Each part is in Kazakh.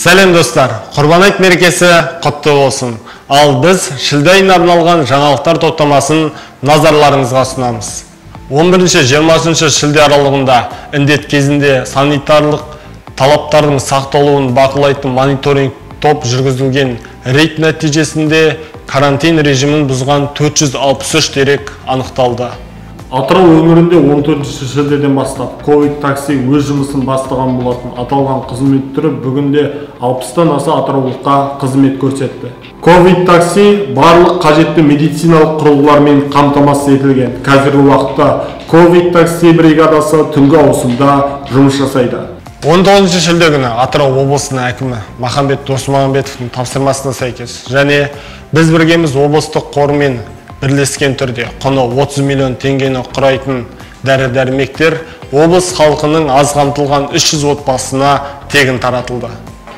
Сәлем достар, Құрбан айт мерекесі құтты болсын. Ал біз шілде айына арналған жаңалықтар топтамасын назарларыңызға ұсынамыз. 11-20 шілде аралығында індет кезінде санитарлық талаптардың сақталуын бақылайтын мониторинг топ жүргізілген рейд нәтижесінде карантин режимін бұзған 463 дерек анықталды. Атырау өңірінде 14 шілдеден бастап ковид такси өз жұмысын бастаған болатын. Аталған қызмет түрі бүгінде 60-тан аса атыраулыққа қызмет көрсетті. Ковид такси барлық қажетті медициналық құрылғылармен қамтамасыз етілген. Қазіргі уақытта ковид такси бригадасы түнгі ауысымда жұмыс жасайды. 19 шілде күні Атырау облысының әкімі Махамбет Досмағамбетовтің тапсырмасына сәйкес және Біз біргеміз облыстық қорымен бірлескен түрде құны 30 миллион теңгені құрайтын дәрі-дәрмектер облыс халқының аз қамтылған 300 отбасына тегін таратылды.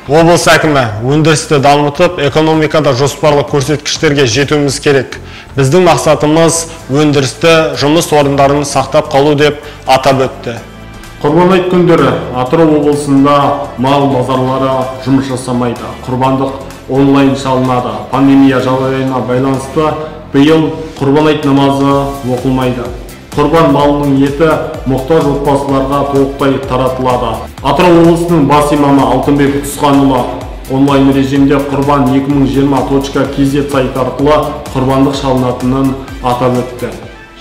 Облыс әкімі өндірісті дамытып, экономикада жоспарлы көрсеткіштерге жетуіміз керек. Біздің мақсатымыз өндірісті, жұмыс орындарын сақтап қалу деп атап өтті. Құрбан айт күндері Атырау облысында мал базарлары жұмыс жасамайды. Құрбандық онлайн шалынады. Пандемия жағдайына байланысты биыл Құрбан айт намазы оқылмайды. Құрбан малының еті мұқтаж отбасыларға толықтай таратылады. Атырау облысының бас имамы Алтынбек Тұсқанұлы онлайн режимде құрбан 2020.kz сайты арқылы құрбандық шалынатынын атап өтті.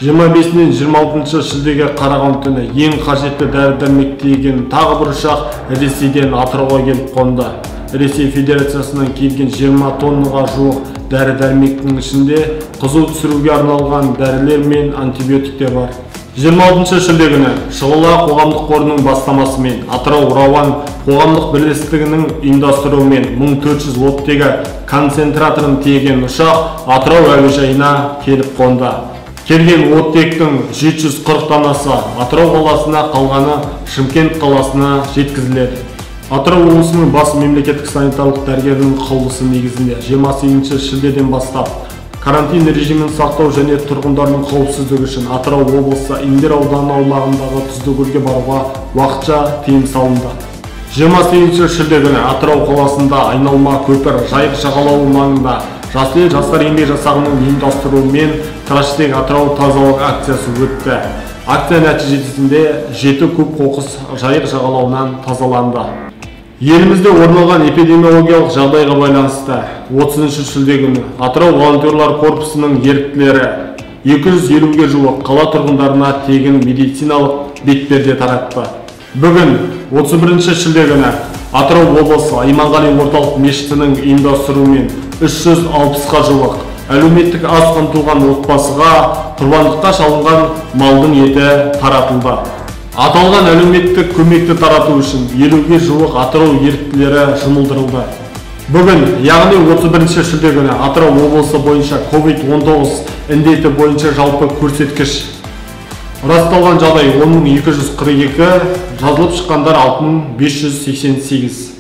25-нен 26 шілдеге қараған түні ең қажетті дәрі-дәрмек тиеген тағы бір ұшақ Ресейден Атырауға келіп қонды. Ресей Федерациясынан келген 20 тоннаға жуық дәрі-дәрмектің ішінде қызу түсіруге арналған дәрілер мен антибиотиктер бар. 26 шілде күні Шұғыла қоғамдық қорының бастамасымен Атырау Рауан қоғамдық бірлестігінің ұйымдастыруымен 1400 оттегі концентраторын тиеген ұшақ Атырау әуежайына келіп қонды. Келген оттектің 740 данасы Атырау қаласына, қалғаны Шымкент қаласына жеткізіледі. Атырау облысының бас мемлекеттік санитарлық дәрігерінің қаулысы негізінде 28 шілдеден бастап карантин режимін сақтау және тұрғындардың қауіпсіздігі үшін Атырау облысы Индер ауданы аумағындағы Тұздыкөлге баруға уақытша тыйым салынды. 28 шілде күні Атырау қаласында айналма көпір Жайық жағалауы маңында Жасыл ел жастар еңбек жасағының ұйымдастыруымен Траштек Атырау тазалық акциясы өтті. Акция нәтижесінде 7 куб қоқыс Жайық жағалауынан тазаланды. Елімізде орын алған эпидемиологиялық жағдайға байланысты 30 шілде күні Атырау волонтерлар корпусының еріктілері 250-ге жуық қала тұрғындарына тегін медициналық бетперде таратты. Бүгін 31 шілде күні Атырау облысы Иманғали орталық мешітінің ұйымдастыруымен 360-қа жуық әлеуметтік аз қамтылған отбасыға құрбандыққа шалынған малдың еті таратылды. Аталған әлеуметтік көмекті тарату үшін 50-ге жуық Атырау еріктілері жұмылдырылды. Бүгін, яғни 31 шілде күні Атырау облысы бойынша COVID-19 індеті бойынша жалпы көрсеткіш расталған жағдай 10.242, жазылып шыққандар 6.588.